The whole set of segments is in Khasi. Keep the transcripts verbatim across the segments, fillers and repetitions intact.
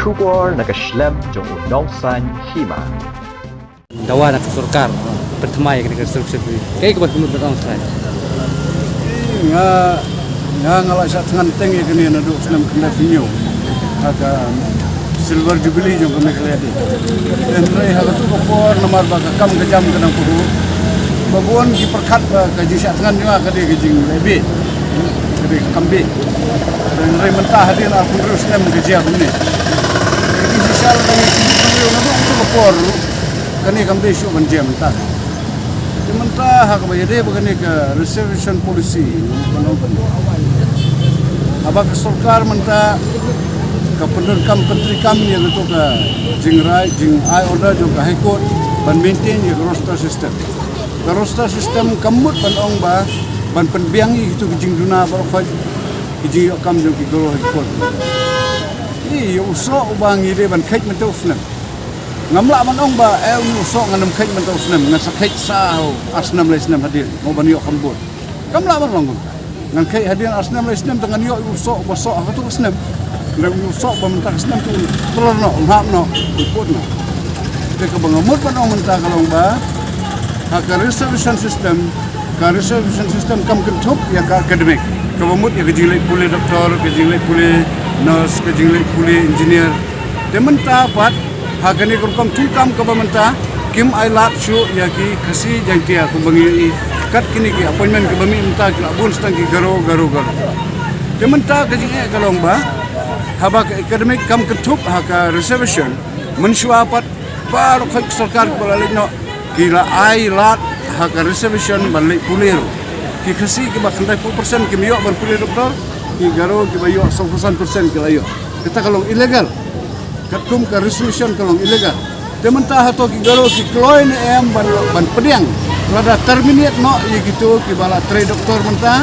Khubor na ka shlem jong u Nongsaiñ Hima. Dawa na ka sorkar pynthymmai ïa kane ka reservation fee. Kaei kaba phi mut ban ong, Sir? Nga, nga, nga la shah thngan teng ïa kane naduh snem khyndai phew hynñiew ha ka Silver Jubilee jong ka Meghalaya Day. Hynrei ha katu ka por namar ba ka kam ka jam ka dang pyrshah, ba bun ki pyrkhat ba ka jingshah thngan jong nga ka dei ka jingleh beh, ka dei ka kam beh. Hynrei mynta hadien arphew hynriew snem ka jia kumne. Ka jingshisha la dang ïa ki naduh katu ka por ruh kane kam dei shuh ban jia mynta. Te mynta ha kaba ïadei bad kane ka reservation policy, haba ka sorkar mynta ka pyndonkam, pyntreikam ïa katu ka jingrwai, jingai order jong ka High Court ban maintain ïa ka roster system. Ka roster system kam mut ban ong ba ban pynbiang ïa kitu ki jingduna baroh khoit, ki jingïoh kam jong ki garo High Court. Ïa u soh uba ngi dei ban kheit mynta u snem. Ngam lah ban ong ba, eh, une u soh ngan ym kheit mynta u snem, ngan sa kheit sa ar snem lai snem hadien, mo ban ïoh kam bun. Kam lah ban long kumta. Ngan kheit hadien ar snem lai snem te ngan ïoh u soh ba soh ha katu ka snem. Hynrei u soh ba mynta ka snem te un tlor noh, un hap noh, un kut noh. Te kaba nga mut ban ong mynta ka long ba ha ka reservation system, ka reservation system kam kynthup ïa ka academic. Kaba mut ïa ka jingleit pule doktor, ka jingleit pule nurse, ka jingleit pule engineer. Te mynta pat ha kane ka rukom thungkam kaba mynta kim ailad shuh ïa ki Khasi Jaiñtia kumba ngi ïohi. Kat kine ki appointment kiba mih mynta ki la bun sdang ki Garo, Garo, Garo. Te mynta ka jingeh ka long ba haba ka academic kam kynthup ha ka reservation, mynshuwa pat baroh khoit ki sorkar kiba la leit noh ki la ailad ha ka reservation ban leit pule ruh. Ki Khasi kiba khyndai phew percent kim ïoh ban pule doktor, ki Garo kiba ïoh sawphew san percent ki la ïoh. Kata ka long illegal. Katkum ka resolution ka long illegal. Te mynta hato ki Garo ki kloi ne em ban, ban pdiang, lada terminate noh ïa kito kiba la trei doktor mynta,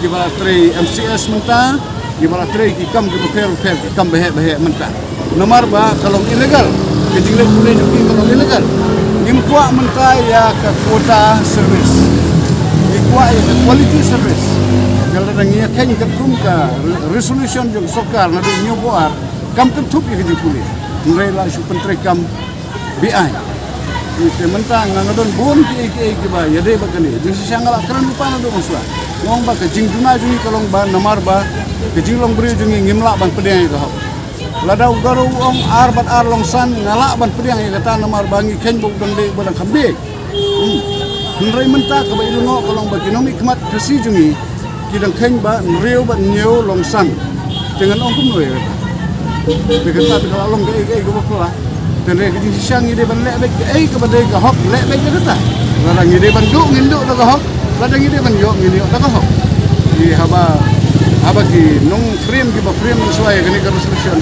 kiba la trei M C S mynta, kiba la trei ki kam kiba pher pher, ki kam baheh baheh mynta. Namar ba ka long illegal. Ka jingleit pule jong ki ka long illegal. Ngim kwah mynta ïa ka quota service. Ngi kwah ïa ka quality service. Ka lada ngi ïa kheiñ katkum ka re-, resolution jong ka sorkar naduh hynñiew phew ar, kam kynthup ïa ka jingpule. Hynrei la shu pyntreikam beaiñ. Te mynta nga, nga don bun kiei kiei kiba ïadei bad kane. Jingshisha nga la kren lypa naduh mynshuwa. Nga ong ba ka jingduna jong ngi ka long ba namar ba ka jinglong briew jong ngi ngim lah ban pdiang ïa ka hok. Lada u Garo u ong ar bad ar long san, nga lah ban pdiang ïa kata namar ba ngi kheiñ ba u dang dei uba dang kham bieit. Hmm. Hynrei mynta kaba i lyngngoh ka long ba ki nongmihkhmat Khasi jong ngi ki dang kheiñ ba hynriew bad hynñiew long san. Te ngan ong kumno ïa kata? Te kata te ka la long kaei kaei kaba phylla. Te hynrei ka jingshisha ngi dei ban leh beit kaei kaba dei ka hok, leh beit ïa kata. Lada ngi dei ban duh ngin duh da ka hok, lada ngi dei ban ïoh ngin ïoh da ka hok. Te haba, haba ki nong frame kiba frame mynshuwa ïa kane ka resolution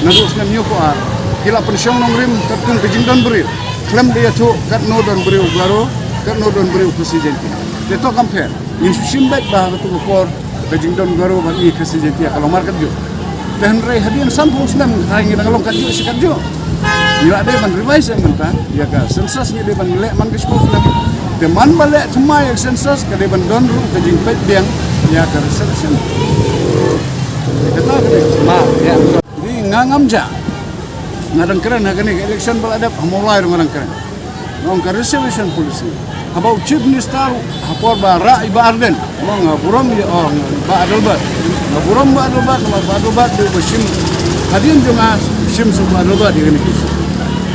naduh u snem hynñiew phew ar, ki la pynshong nongrim katkum ka jingdon briew. Khlem da ïathuh katno don briew Garo, katno don briew Khasi Jaiñtia. Te to kam pher. Ngin shu shim beit ba ha katu ka por ka jingdon Garo bad i Khasi Jaiñtia ka long markatjuh. Te hynrei hadien sanphew snem ka ngi dang long katjuh shi katjuh. Ngi la dei ban revise mynta ïa ka census, ngi dei ban leh man ka shiphew snem. Te man ba leh thymmai ïa ka census ka dei ban don ruh ka jingpeit biang ïa ka reservation. Kata ka dei ma ïa. Dei nga ngam jah. Nga dang kren ha kane ka election ba la dep, ha Mawlai ruh nga dang kren. Nga ong ka reservation policy. Haba u Chief Minister ha por ba rah i Bah Ardent, nga ong nga burom ïa, oh, nga, Bah Adelbert. Nga burom Bah Adelbert, nga, Bah Adelbert dei uba shim hadien jong nga, shim shuh Bah Adelbert ïa kane ka issue.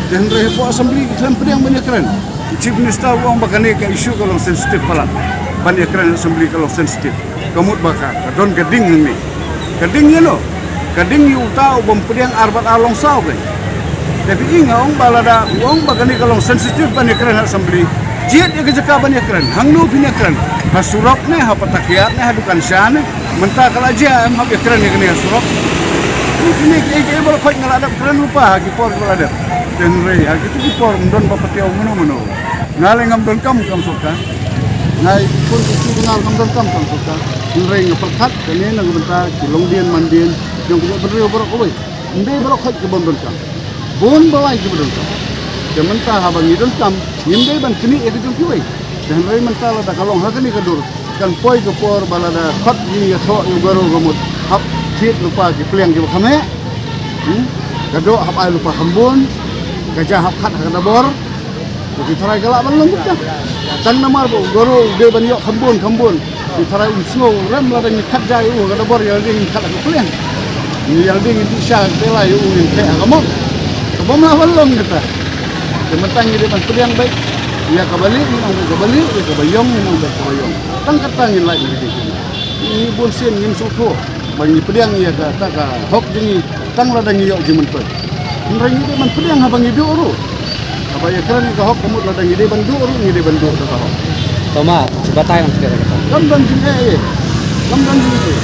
Te hynrei hapoh assembly ki khlem pdiang ban ïakren. U Chief Minister u ong ba kane ka issue ka long sensitive palat. Ban ïakren assembly ka long sensitive. Ka mut ba ka, ka don ka ding hangne. Ka ding ïano? Ka ding ïa uta u bym pdiang ar bad ar long saw kein. Te phi i nga ong ba lada u ong ba kane ka long sensitive ban ïakren ha assembly. Jied ïa ka jaka ban ïakren. Hangno phin ïakren? Ha surok ne, ha patakhiat ne, ha dukan sha ne? Mynta ka la jia em hap ïakren ïa kane ha surok? Kine kiei kiei ba la khoit nga la dep kren lypa ha ki por ba la dep. Te hynrei ha kitu ki por ym don ba patiaw mano mano. Nga leh ngam donkam kam sorkar. Nga i khun ki tu nga ngam donkam kam sorkar. Hynrei nga pyrkhat kane na ka bynta ki longdien mandien jong ka jaitbynriew baroh kawei. Ym dei baroh khoit ki bym donkam. Bun ba lai ki ba donkam. Te mynta haba ngi donkam, ngim dei ban knieh ïa ki jong kiwei. Te hynrei mynta lada ka long ha kane ka dur, kan poi ka por ba lada khot jingïathoh ïa u Garo ka mut hap thied lypa ki pliang kiba kham heh. Hmm? Ka doh hap ai lypa khambun, ka ja hap khat ha ka dabor. Ki tharai ka lah ban long kumta. Tang namar ba u guru u dei ban ïoh khambun khambun. Ki tharai un sngew rem lada ngi khat ja ïa u ha ka dabor, ïa lade ngin khat ha ka pliang. Ïa lade ngin dih sha ka tela ïa u ngin theh ha ka mok. Ka bym lah ban long kata. Te mynta ngi dei ban pdiang beit ïa kaba lieh ngin ong beit kaba lieh, ïa kaba ïong ngin ong beit kaba ïong. Tang kata ngin lait ngi dei. Ngi bun sien ngim sngewthuh ba ngi pdiang ïa kata ka hok jong ngi tang lada ngi ïoh jingmyntoi. Hynrei ngi dei ban pdiang haba ngi duh ruh. Haba ïakren ïa ka hok ka mut lada ngi dei ban duh ruh ngi dei ban duh da ka hok. Toma, batai nang sikit kata. Kam don jingeh, kam don jingeh.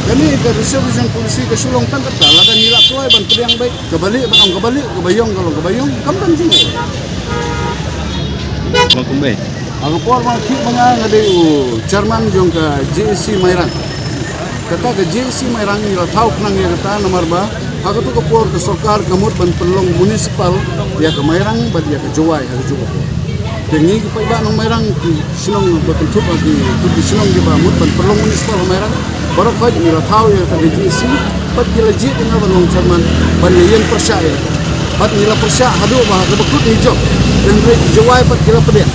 Kane ka reservation policy ka shu long tang kata lada ngi la kloi ban pdiang beit kaba lieh ban ong kaba lieh, kaba ïong ka long kaba ïong, kam don jingeh. Ba kumbe. Ha ka por ba nga khih ma nga, nga dei u chairman jong ka J A C Mairang. Kata ka J A C Mairang ngi la thaw khnang ïa kata namar ba ha kato ka por ka sorkar ka mut ban pynlong municipal ïa ka Mairang bad ïa ka Jowai ha kajuh ka por. Te ngi ki paidbah nong Mairang ki shnong ba kynthup ha ki, ki shnong kiba mut ban pynlong municipal ha Mairang. Baroh khoit ngi la thaw ïa kata ka J A C, bad ki la jied ïa nga ban long chairman, ban ïa ïeng pyrshah ïa kata. Bad ngi la pyrshah haduh ba ha kaba kut ngi jop. Hynrei ki Jowai pat ki la pdiang.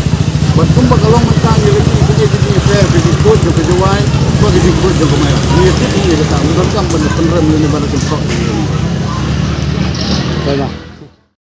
Bad kumba ka long mynta ngi la ïohi ïa kine ki jingïapher, ka jingkhuid jong ka Jowai bad ka jingkhuid jong ka Mairang. Ngi ïa tip ïa kata, ym donkam ban ïa pynrem ïa une ba la kynthoh ïa une. Baik, bang.